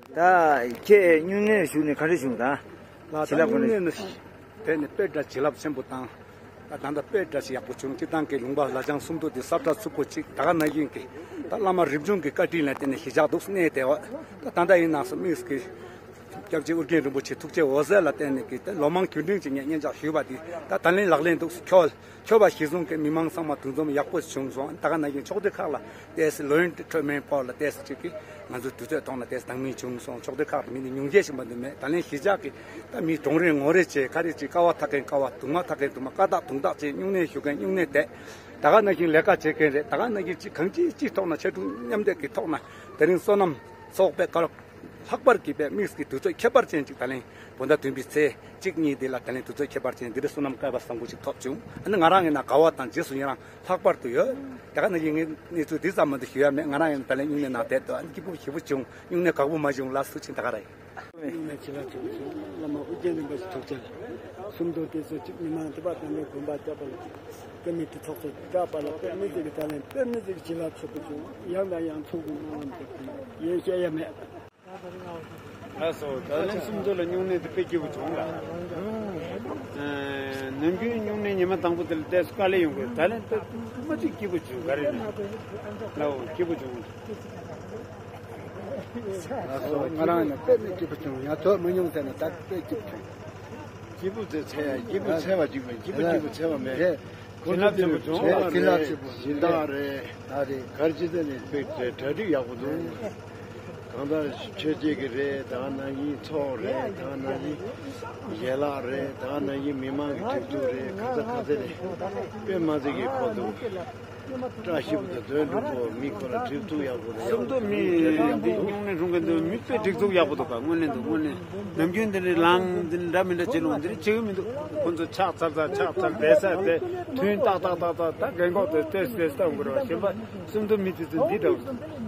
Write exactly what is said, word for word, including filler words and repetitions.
ད་ཁྱེད་སྨྱུང་གནས་བཞུགས་ནས་ག་འདྲ་བྱུང་ད། ལགས། ད་བྱིན་རླབས་ག་འདྲ། སྨྱུང་གནས་ནི་དེ་ནི་དཔེ་འདྲ་བྱིན་རླབས་ཆེན་པོ་དང་། ད་ད་ལྟ་དཔེ་འདྲ་ཞིག་ཡག་པོ་བྱུང་། སྤྱིར་བཏང་གི་ལུང་པ་ལ་ལྗང་སུམ་མདོ་དེ་ས་ཁྲ་ཚུགས་པོ་ཅིག་ད་ག་ནང་བཞིན་གྱི་ད་བླ་མ་རིམ་བྱོན་གྱི་བཀའ་དྲིན་ལ་བརྟེན་ནས་གཞིས་ཆགས་འདུག་གནས་དེ་བ། ད་ད་ལྟ་ཡིན་ནང་སོ་དམིགས་ཀྱི་སྐྱབས་རྗེ་ཨོ་རྒྱན་རིན་པོ་ཆེ་ཐུགས་རྗེ་འོད་ཟེར་ལ་བརྟེན་ནས་ཀྱི་ད་ལོ་མང་རྒྱུན་ལྡན་གྱི་ངས་སྙན་གྲགས་ཞུས་པ་དེ་ད་ད་ལན་ལག་ལེན་འདུག་ཁྱོད། ཁྱོད་པ་གཞིས་བཟུང་གི་མི་མང་ཚང་མ་འདུ་འཛོམས་ཡག་པོ་བྱུང་སོང་། ད་ག་ནང་བཞིན་ཕྱོགས་སྡེ་ཁག་ལ་ཏོག་ཙམ་ལོ་ཡོན་ཁྲོད་མེད་པོ་ལ་ཏོག་ཙམ་ཅིག་གིས་ང་ཚོའི་དུས་ཚོད་ཐོག་ན་ཏོག་ཙམ་དང་མིན་བྱུང་སོང་། ཕྱོགས་སྡེ་ཁག་ཏུ་མི་ནི་ཉུང་ཤས་ཤིག་མ་གཏོགས་མེད། ད་ལན་གཞིས་ཆགས་ཀྱི་ད་མི་གྲོང་རེ་ངོ་རེ་བྱས་ཁ་རེ་ཅིག་དཀའ་བ་ཐག་མཁན་དཀའ་བ། སྡུག་མ་ཐག་མཁན་སྡུག་མ། དཀའ་རྟགས་དུང་རྟགས་བྱས་སྨྱུང་གནས་ཞུ་མཁན་སྨྱུང་གནས་བསྡད། ད་ག་ནང་བཞིན་ལས་ཀ་བྱེད་མཁན་རེད། ད་ག་ནང་བཞིན་ཅིག་གང་ཅིའི་ཅིའི་ཐོག་ན་ཕྱར་གྲུ་མཉམ་འདེགས་ཀྱི་ཐོག་ན་དེ་རིང་བསོད་ནམས་ཚོགས་པའི་སྐབས། ལྷག་པར་གྱི་དཔེ་དམིགས་ཀྱི་དུས་ཚོད་ཁྱད་པར་ཅན་ཅིག་ད་ལན་བོད་ཟླ་བདུན་པའི་ཚེས་གཅིག་གཉིས་འདི་ལ་ད་ལན་དུས་ཚོད་ཁྱད་པར་ཅན་འདི་རུ་བསོད་ནམས་བསྐལ་པ་བཟང་པོ་ཞིག་ཐོབ་བྱུང་། ཨ་ནི་ང་རང་ཡིན་ན་དགའ་བ་དང་རྗེས་སུ་ཡི་རང་ལྷག་པར་དུ་ཡོད། དེ་ག་ནང་བཞིན་ངས་གནས་ཚུལ་འདི་ཙམ་མ་གཏོགས་ཞུ་ཡ་མེད། ང་རང་ཡིན་ན་ད་ལན་སྨྱུང་གནས་ནང་བསྡད་དུས་ཨ་ནི་སྐྱིད་པོ་ཞེ་པོ་བྱུང་། སྨྱུང་གནས་དགའ་པོ་མ་བྱུང་ལ་སུ་ཕྱིན་ད་ག་ར་ཡིན། སྨྱུང་གནས་བྱིན་རླབས་ཆེན་པོ་བྱུང་། བླ་མ་ཨོ་རྒྱན་རིན་པོ་ཆེ་ཐུགས་རྗེ་ལ་སུམ་མདོ་དེ་ཚོ་གཅིག་མི་མང་དེ་པ་དམ་པའི་དགོན་པ་བཅག་པ་ལ་གཅིག་དཔེ་མི་སྲིད་ཚོགས་གཙོ་བཅག་པ་ལ་དཔེ་མི་སྲིད་ཀྱི་ད་ལན་དཔེ་མི་སྲིད་ཀྱི་བྱིན་རླབས་ཆེན་པོ་བྱུང་། ཡང་དང་ཡང་ཚོགས་ཀྱི་སྨོན་ལམ་དེ་ཡིན་བཤད་ཡ་མེད། ལགས་སོ། ད་ལན་སུམ་མདོ་ལ་སྨྱུང་གནས་དེ་དཔེ་སྐྱིད་པོ་བྱུང་ལ། ཨ། ནམ་རྒྱུན་སྨྱུང་གནས་ཉི་མ་དང་པོ་དེ་ལ་ཏོག་ཙམ་དཀའ་ལས་ཡོང་གི། ད་ལན་དཔེ་མ་གཅིག་སྐྱིད་པོ་བྱུང་། ག་རེ་ལ་ལའོ་སྐྱིད་པོ་བྱུང་། ལགས་སོ། ང་རང་ཡིན་ན་དཔེ་མི་སྐྱིད་པོ་བྱུང་། ཡང་ཐོག་མི་ཉུང་ཟེར་ན་ད་དཔེ་སྐྱིད་པོ་བྱུང་། སྐྱིད་པོ་ཚེ་ཚེ་ཡ་སྐྱིད་པོ་ཚེ་བ་སྐྱིད་པོ་སྐྱིད་པོ་སྐྱིད་པོ་ཚེ་བ་མེད། རེད། ཁོ་ཚོ་དེ་ལ་བྱུང་བ་རེད། སྦྱིན་བདག་རེད། ད་རེད། གར་ཅི་ཚེ་ནས་དཔེ་གྲ་སྒྲིག་ཡག་པོ་འདུག་གང་ལྟར་ཆོས་བྱེད་ཀྱི་རེད། ད་ག་ནང་བཞིན་ཚོགས་རེད། ད་ག་ནང་བཞིན་ཡན་ལག་རེད། ད་ག་ནང་བཞིན་མི་མང་གི་སྒྲིག་འཛུགས་རེད། ག་ཚ་ག་ཚ་རེད། དཔེ་མ་ཚད་ཀྱི་ཁོ་འདུག་བཀྲ་ཤིས་པོ་དང་དོན་འགྲུབ་པོ། མི་ཁོ་ལ་སྒྲིག་འཛུགས་ཡག་པོ་རེད། སུམ་མདོ་མི་འདི་སྨྱུང་གནས་སྲུང་མཁན་དུ་མི་དཔེ་སྒྲིག་འཛུགས་ཡག་པོ་འདུག་ག་དངོས་གནས་འདུག་དངོས་གནས་ནམ་རྒྱུན་འདི་འདྲའི་ལངས་འདི་འདྲ་མི་འདྲ་བྱེད་ལུང་འདི་འདྲ་བྱེད་ཀྱི་མི་འདུག་ཁོ་ཚོ་ཕྱག་འཚལ་ཚར། ཕྱག་འཚལ་བསྡད་ས་དེ་ཐུན་ཏག་ཏག་ཏག་ཏག་ད་རྒན་གོག་དེ་ཏོག་ཙམ་ཏོག་ཙམ་འགོར་བ་གཞན་པ་སུམ་མདོ་མི་དེ་ཚོ་འདི་འདྲ་བོ།